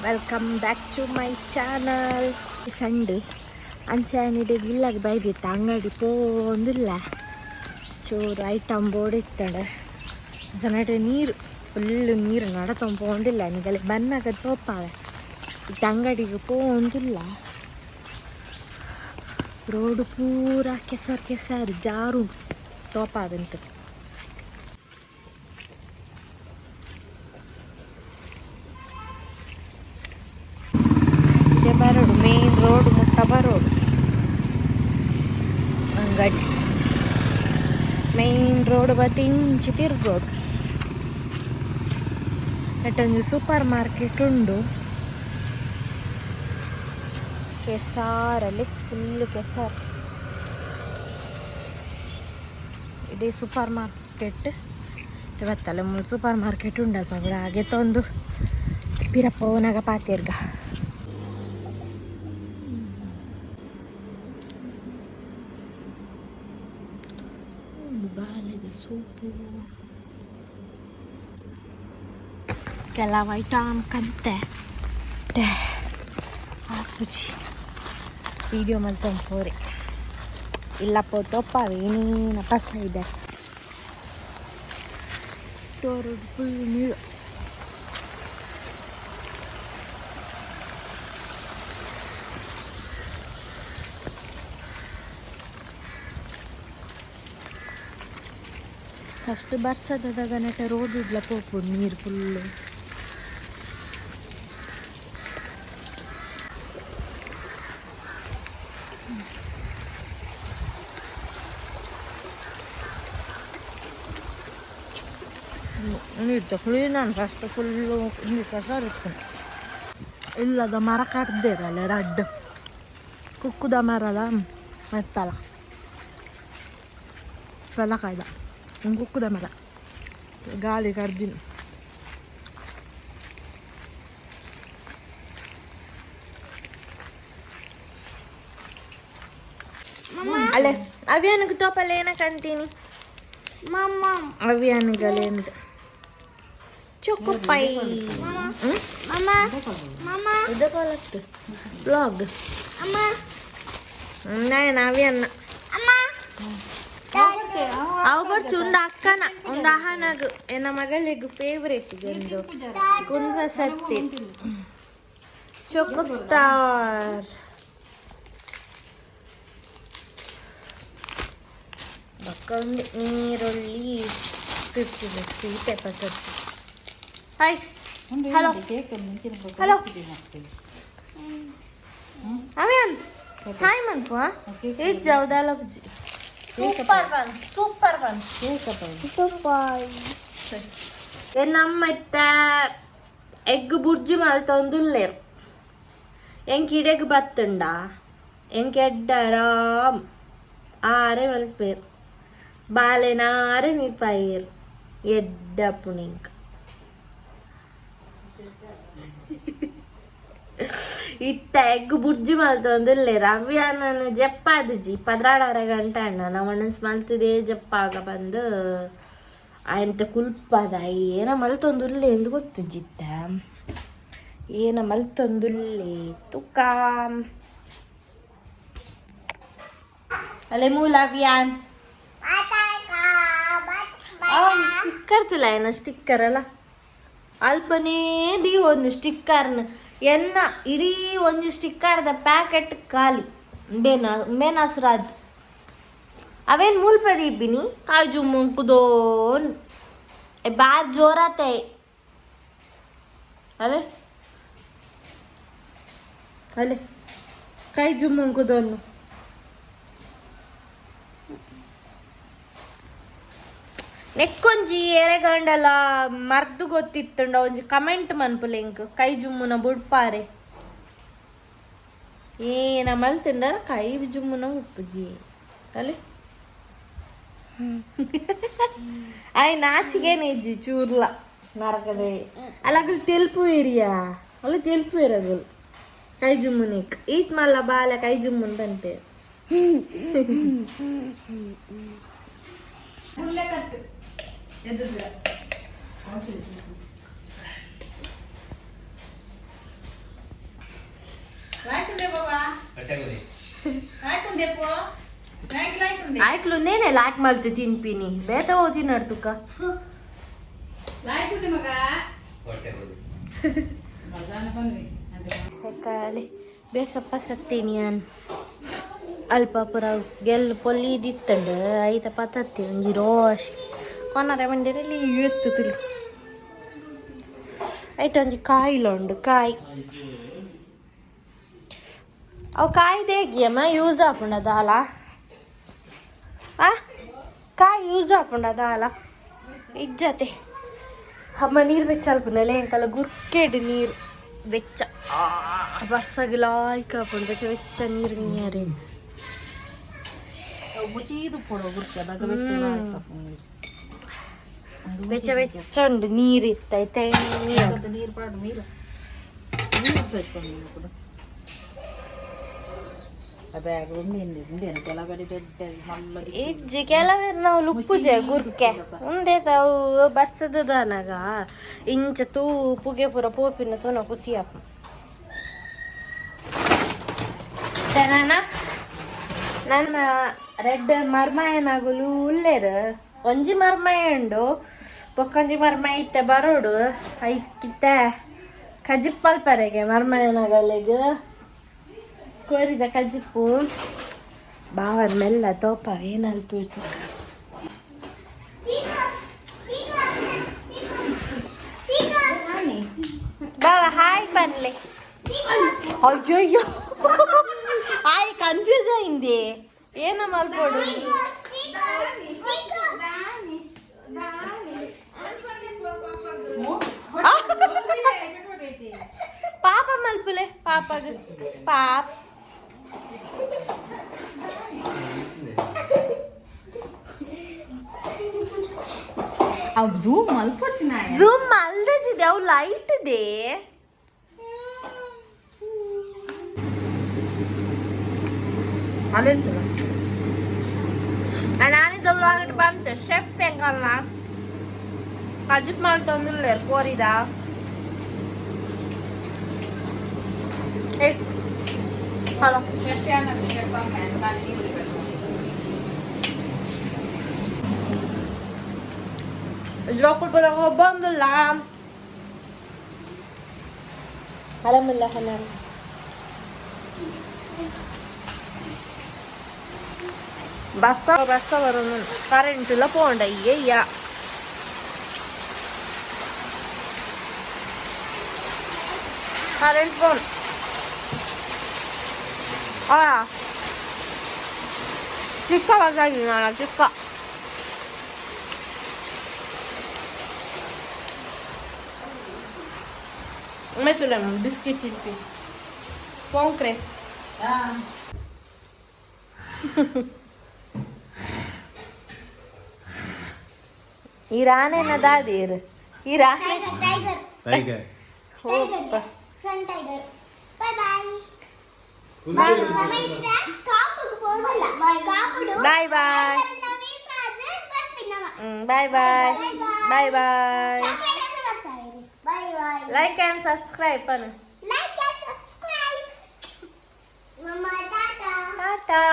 Welcome back to my channel. Sunday ಅಂಚಾನಿಡೆ ಇಲ್ಲಾಗ ಬೈದಿತ್ತ ಅಂಗಡಿ ಪೋಂದಿಲ್ಲ ಚೂರು item board ಇತ್ತಂಡೆ ಜನಟ ನೀರು ಫುಲ್ ನೀರು ನಡತೊಂದು ಪೋಂದಿಲ್ಲ ನಿಗಲೆ ಬನ್ನಾಗ ತೋಪಾವೆ ಇತ್ತ ಅಂಗಡಿಗೆ ಪೋಂದಿಲ್ಲ. ರೋಡ್ ಪೂರ ಕೆಸರು ಕೆಸರು ಜಾರು ತೋಪಾವಂತ. ಇದೆ ಬರೋಡು ಮೇನ್ ರೋಡ್ ಮುಟ್ಟ ಬರೋಡು ಅಂಗಡಿ ಮೇನ್ ರೋಡ್ ಬತ್ತಿ ಇಂಚಿ ತಿರ್ಗೋಡು. ನೆಟ್ಟೊಂಜಿ ಸೂಪರ್ ಮಾರ್ಕೆಟ್ ಉಂಡು. ಕೆಸಾರಲ್ಲಿ ಫುಲ್ ಕೆಸರು ಇಡೀ ಸೂಪರ್ ಮಾರ್ಕೆಟ್ ಬತ್ತಲ್ಲ ಮೂಲು ಸೂಪರ್ ಮಾರ್ಕೆಟ್ ಉಂಡಲ್ಪ ಕೂಡ ಹಾಗೆ ತೊಂದು ಪಿರಪ್ಪ ಪಾತಿರ್ಗ. ಬಾಲೆದ ಸೋಪು ಕೆಲವು ಐಟಮ್ ಕಂತೆ ಆಪುಜಿ ವಿಡಿಯೋ ಮಲ್ತೊಂದು ಪೋರೆ ಇಲ್ಲಪ್ಪ ತೋಪಾವೆ ಏನೇನ ಪಸ ಇದೆ ಫುಲ್ ನೀರು. ಫಸ್ಟ್ ಬರ್ಸದಾಗ ನೆಟ ರೋಡ್ ಇಡ್ಲ ಪೋಪುಂಡು ನೀರು ಫುಲ್ಲು. ನೀರು ಕ್ಲೀನ್ ಫಸ್ಟ್ ಫುಲ್ಲು ನೀರು ಕೆಸರು ಇಟ್ಕೊಂಡು ಇಲ್ಲದ ಮರ ಕಡ್ದಿರಲ್ಲ ರಡ್ಡ್ ಕುಕ್ಕುದ ಮರಲ ಮೆತ್ತಲ ಪೆಲಕಾಯ್ದ ಕುಕ್ಕುದ ಮರ ಗಾಳಿ ಕಡ್ದಿನ. ಅಲ್ಲೇ ಅವ್ಯಾನಿಗೆ ತೋಪಲ್ಲ ಏನಕ್ಕಂತೀನಿ ಅವ್ಯಾನಿಗಲೇಂದು ಚೊಕೊಪೈ ಇದಕ್ಕೊಲತ್ತು ಬ್ಲಾಗ್ ನಾನು ಅವ್ಯನ್ನ ಅವು ಬರ್ಚು ಒಂದು ಅಕ್ಕನ ಒಂದು ಅಹನಗು ಎನ್ನ ಮಗಳಿಗೆ ಫೇವರೇಟ್ ಒಂದು ಕುಂದ ಸತ್ತಿ ಚೊಕೊ ಸ್ಟಾರ್ ಬೊಕ್ಕ ಒಂದು ನೀರುಳ್ಳಿ 50 rupees paper. Hi, hello hello ಅವೇನ್ ಹಾಯ್ ಮನ್ಪು ಇಜ್ಜ ಬುಜ್ಜಿ super one super one super. ನಮ್ಮ ಇತ್ತ ಎಗ್ ಬುರ್ಜಿ ಮಲ್ತೊಂದುಲ್ಲೆರ್ ಎಂಕ್ ಇಡೆಗ್ ಬತ್ತುಂಡ ಎಂಕ್ ಎಡ್ಡ ಆರಾಮ್ ಆರೆ ಮಲ್ಪೇರ್ ಬಾಲೆನಾರೆ ಮೀಪಾಯೆರ್ ಎಡ್ಡಪ್ಪುನು ಎಂಕ್. ಇತ್ತ ಎಗ್ ಬುರ್ಜಿ ಮಲ್ತೊಂದುಲ್ಲೆರ್ ಅವ್ಯಾನನ್ ಜಪ್ಪಾದಿಜಿ 16 ಗಂಟೆ ಅಣ್ಣ ನಾ ಮಲ್ತದೇ ಜಪ್ಪಾಗ ಬಂದು ಆಯಂತ ಕುಲ್ಪದ ಏನ ಮಲ್ತೊಂದುಲ್ಲೆ ಎಂದು ಗೊತ್ತುಜ್ಜಿತ್ತ ಏನ ಮಲ್ತೊಂದುಲ್ಲೆ ತುಕ್ಕ ಅಲೆ ಮೂಲ ಅವ್ಯಾನ್ ಸ್ಟಿಕ್ಕರ್ ತುಲ ಏನ ಸ್ಟಿಕ್ಕರ್ ಅಲ್ಲ ಅಲ್ಪನೇ ಒಂದು ಸ್ಟಿಕ್ಕರ್ನ ಎನ್ನ ಇಡೀ ಒಂಜಿ ಸ್ಟಿಕ್ಕರ್ದ ಪ್ಯಾಕೆಟ್ ಖಾಲಿ ಬೇನ ಬೇನಾಸ್ರಾದ್ ಅವೇನು ಮೂಲ್ಪ ದೀಪಿನಿ ಕಾಜು ಮುಂಕುದೋನ್ ಬಾರ್ ಜೋರಾತೆ. ಅರೆ ಅಲೆ ಕೈ ಜುಮ್ಮುಂಕುದೋನು ನೆಕ್ಕೊಂಜಿ ಎರೆಗಂಡಲ ಮರ್ದು ಗೊತ್ತಿತ್ತುಂಡ ಒಂಜಿ ಕಮೆಂಟ್ ಮನ್ಪುಲೆ ಎಂಕ್ ಕೈ ಜುಮ್ಮುನ ಬುಡ್ಪಾರೆ ಏನ ಮಲ್ತುಂಡಲ ಕೈ ಜುಮ್ಮುನ ಉಪ್ಪುಜಿ ಅಲೆ ಆಯ್ ನಾಚಿಗೆನೆ ಇಜ್ಜಿ ಚೂರ್ಲ ನರಕದೆ ಅಲ್ಲ ಅಗಲ್ ತೆಲ್ಪು ಏರಿಯಾ ಅಲ್ಲ ತೆಲ್ಪು ಅಗಲ್ ಕೈ ಜುಮ್ಮುನಿಕ್ ಈತ್ ಮಲ್ಲ ಬಾಲೆ ಕೈ ಜುಮ್ಮುನ್ ಪನ್ಪೇರ್. ಆಯ್ಕ್ಲು ನೇನೆ ಲಾಕ್ ಮಲ್ತು ತಿನ್ಪಿನಿ ಬೇತ ಓದಿ ತುಕ್ಕ. ಕಾಲಿ ಬೇಸಪ್ಪ ಸತ್ತೀನಿ ಅನ್ ಅಲ್ಪ ಪೂರ ಗೆಲ್ ಪೊಲ್ಲಿ ದಿತ್ತಂಡು ಐತ ಪತ್ತತ್ತಿ ಒಂಜಿ ರೋಶ್ ಕೊನರೆ ಬಂಡಿರಲ್ಲಿ ಎತ್ತು ತುಲಿ ಐಟ್ ಒಂಜಿ ಕಾಯಿಲ ಉಂಡು ಕಾಯಿ. ಅವು ಕಾಯಿ ದೇಗಿಯಮ್ಮ ಯೂಸ್ ಆಪುಂಡ ದಾಲ ಆ ಕಾಯಿ ಯೂಸ್ ಆಪುಂಡ ದಾಲ ಇಜ್ಜತೆ. ಅಮ್ಮ ನೀರು ಬೆಚ್ಚ ಅಲ್ಪುಂಡಲೆ ಎಂಕಲ ಗುರ್ಕೆಡ್ ನೀರು ಬೆಚ್ಚ ಬರ್ಸಗ್ ಲಾಯ್ಕ್ ಬೆಚ್ಚ ಬೆಚ್ಚ ನೀರು ನೀರೇ. ಬೆಚ್ಚ ಬೆಚ್ಚ ಉಂಡು ನೀರು ಇತ್ತೈತೆ. ನೀರು ಪಾಡು ನೀರು ನೀರು ಇಜ್ಜಿ ಕೆಲವೇರು ನಾವು ಲುಪ್ಪುಜೆ ಗುರ್ಕೆ ಉಂದೆ ತಾವು ಬರ್ಸದನಾಗ ಇಂಚ ತೂ ಪುಗೆ ಪೂರ ಪೋಪಿನ ತೂನ ಖುಷಿ ಆಪ. ನನ್ನ ರೆಡ್ ಮರ್ಮಾಯನಾಗುಲು ಉಲ್ಲೇರು ಒಂಜಿ ಮರ್ಮಾಯ ಉಂಡು ಬೊಕ್ಕೊಂಜಿ ಮರ್ಮಾಯ ಇತ್ತೆ ಬರೋಡು ಐಕಿತ್ತೆ ಕಜಿಪ್ಪಲ್ಪರೆಗೆ ಮರ್ಮಾಯನಾಗಲೆಗ್ ಕೋರಿದ ಕಜಿಪ್ಪು ಬಾವನ್ ಮೆಲ್ಲ ತೋಪ ಏನಲ್ಪಿಡ್ತು. ಬಾವ హాయ్ పన్లే. అయ్యయ్యో హాయ్ కన్ఫ్యూజ్ అయింది ಏನೋ ಮಲ್ಪೋಡು. ಪಾಪ ಮಲ್ಪುಲೆ ಪಾಪಗ ಪಾಪ. ಅವು ಜೂಮ್ ಮಲ್ಪೊಡ್ಚಿ. ಜೂಮ್ ಮಲ್ದಜಿದೆ ಅವು ಲೈಟ್ ಇದೆ. ನಾನಿದ್ದ ಬಂತು ಶೆಫ್ ಹೆಂಗಲ್ಲ ಕಜಿಪ್ ಮಲ್ತೊಂದಿಲ್ಲ ಕೋರಿದ. ಏ ಹಲೋ ಜೋಕುಲ್ ಪೂರ ಬಂದಿಲ್ಲ ಆರಾಮಿಲ್ಲ ಹನ್ನಾರು. ಬಸ್ಸ ಬಸ್ಸ ಬರೋನು ಕರೆಂಟ್ ಇಲ್ಲ ಪೋಂಡ ಅಯ್ಯಯ್ಯ. ಕರೆಂಟ್ ಫೋನ್ ಆ ಚಿಕ್ಕ ನಾನು ಚಿಕ್ಕ ಮೆತ್ತುಲೆ ಬಿಸ್ಕೆಟ್ ತಿನ್ಪಿ ಪೋಂಕ್ರೆ. ಈ ರಾಣೆನ ದಾದಿರ್ ಈ Rane. Tiger. Tiger. ಹೋಪ್ಪ. Front tiger. Bye bye. Bye bye bye bye bye bye. Bye bye. Like and subscribe Anu. Like and subscribe. Mama, tata. Tata.